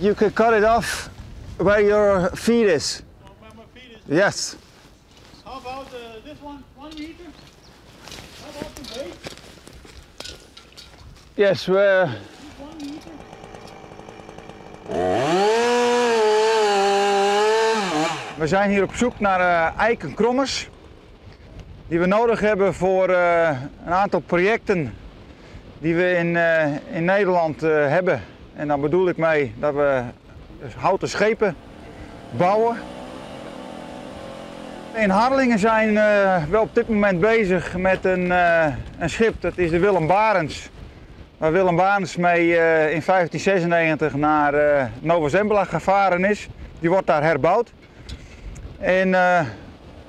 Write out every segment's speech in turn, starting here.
You can cut it off where your feet is. Where my feet is. Yes. How about this one? 1 meter? How about the weight? Yes, where. 1 meter. We zijn hier op zoek naar eikenkrommers die we nodig hebben voor een aantal projecten die we in Nederland hebben. En dan bedoel ik mee dat we houten schepen bouwen. In Harlingen zijn we op dit moment bezig met een schip, dat is de Willem Barents. Waar Willem Barents mee in 1596 naar Nova Zembla gevaren is. Die wordt daar herbouwd. En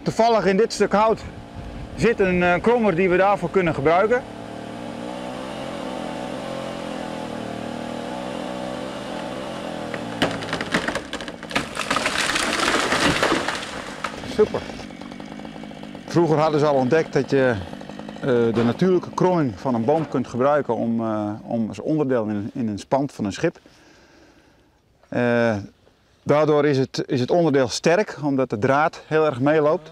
toevallig in dit stuk hout zit een krommer die we daarvoor kunnen gebruiken. Super. Vroeger hadden ze al ontdekt dat je de natuurlijke kromming van een boom kunt gebruiken om als onderdeel in een spant van een schip. Daardoor is het onderdeel sterk, omdat de draad heel erg meeloopt.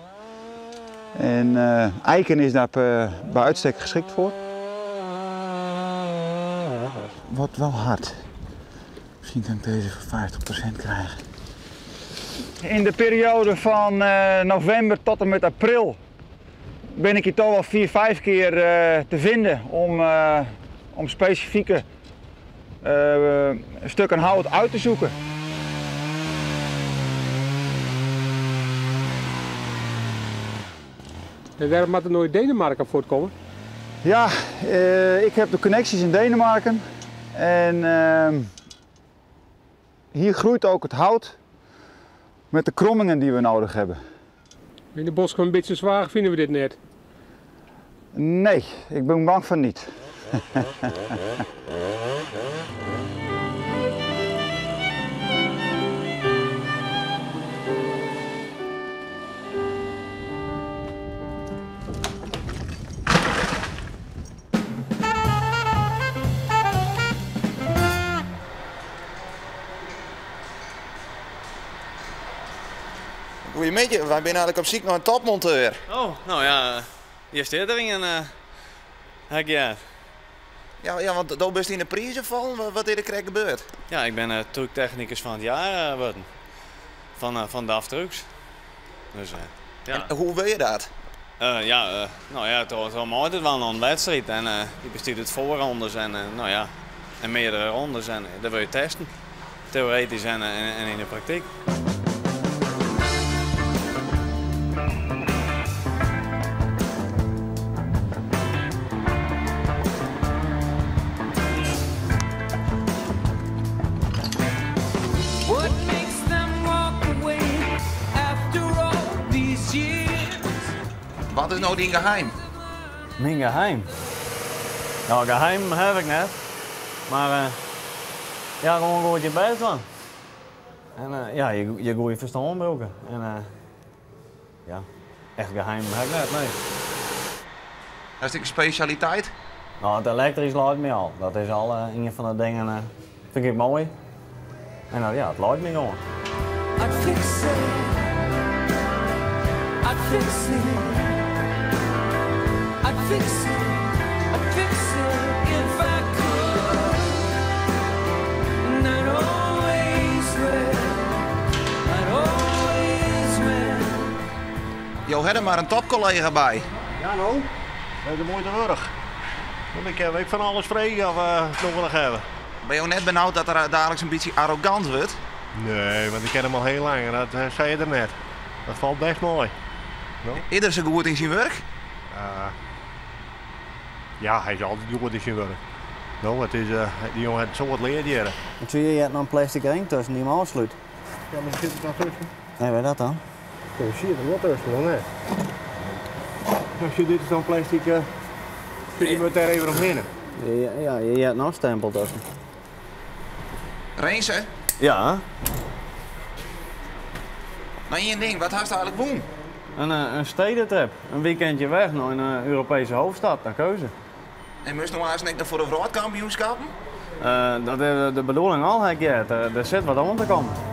En eiken is daar bij uitstek geschikt voor. Wordt wel hard. Misschien kan ik deze voor 50% krijgen. In de periode van november tot en met april ben ik hier toch wel 4, 5 keer te vinden om specifieke stukken hout uit te zoeken. En waarom moet er nooit Denemarken voortkomen? Ja, ik heb de connecties in Denemarken en hier groeit ook het hout met de krommingen die we nodig hebben. In de bosk een beetje zwaar vinden we dit net? Nee, ik ben bang van niet. Goedemiddag, wij zijn eigenlijk op zoek naar een topmonteur. Oh, nou ja, hier staat er een hekje. Ja, ja, want daar bent in de prijzen vallen. Wat is er krek gebeurd? Ja, ik ben trucktechnicus van het jaar geworden. Van DAF Trucks. Dus ja. En hoe wil je dat? Ja, nou ja, het was wel mooi. Het was een wedstrijd en die bestiert het voorrondes en nou ja, en meerdere rondes en dat wil je testen. Theoretisch en in de praktijk. What makes them walk away after all these years? Wat is nou die geheim? Mijn geheim? Nou, geheim heb ik net. Maar ja, gewoon goed je best van. En ja, je goede verstand broeken. En ja, echt geheim heb ik net, nee. Dat is een specialiteit? Nou, het elektrisch loopt me al. Dat is al een van de dingen, vind ik mooi. En ja, het loopt me gewoon. I'd fix it. I'd fix it. I'd fix it. I'd fix it if I could. And I'd always win. I'd always win. Jo, heb er maar een topcollega bij. Ja, nou, dat is de moeite waard. Want ik heb van alles vregen of we het nog wel hebben. Ben je ook net benauwd dat er dadelijk een beetje arrogant wordt? Nee, want ik ken hem al heel lang en dat zei je er net. Dat valt best mooi. No? Is er zo goed in zijn werk? Ja, hij is altijd goed in zijn werk. No, het is, die jongen heeft een soort leerjaren. Ik zie je, je hebt nog een plastic ring tussen die hem afsluit. Ja, maar zit er dan tussen? Nee, waar dat dan? Ja, je ziet er wel tussen, dan, hè? Als je dit is dan plastic, je moet daar even omheen. Ja, ja, je hebt nog een stempel tussen. Rinse? Ja. Nou, één ding, wat had je eigenlijk woon? Een stedentrip, een weekendje weg naar een Europese hoofdstad, naar keuze. En moest nog eens nog voor de wereldkampioenschappen? Dat is de bedoeling al, hè, Geert. Der sit wat oan te kommen.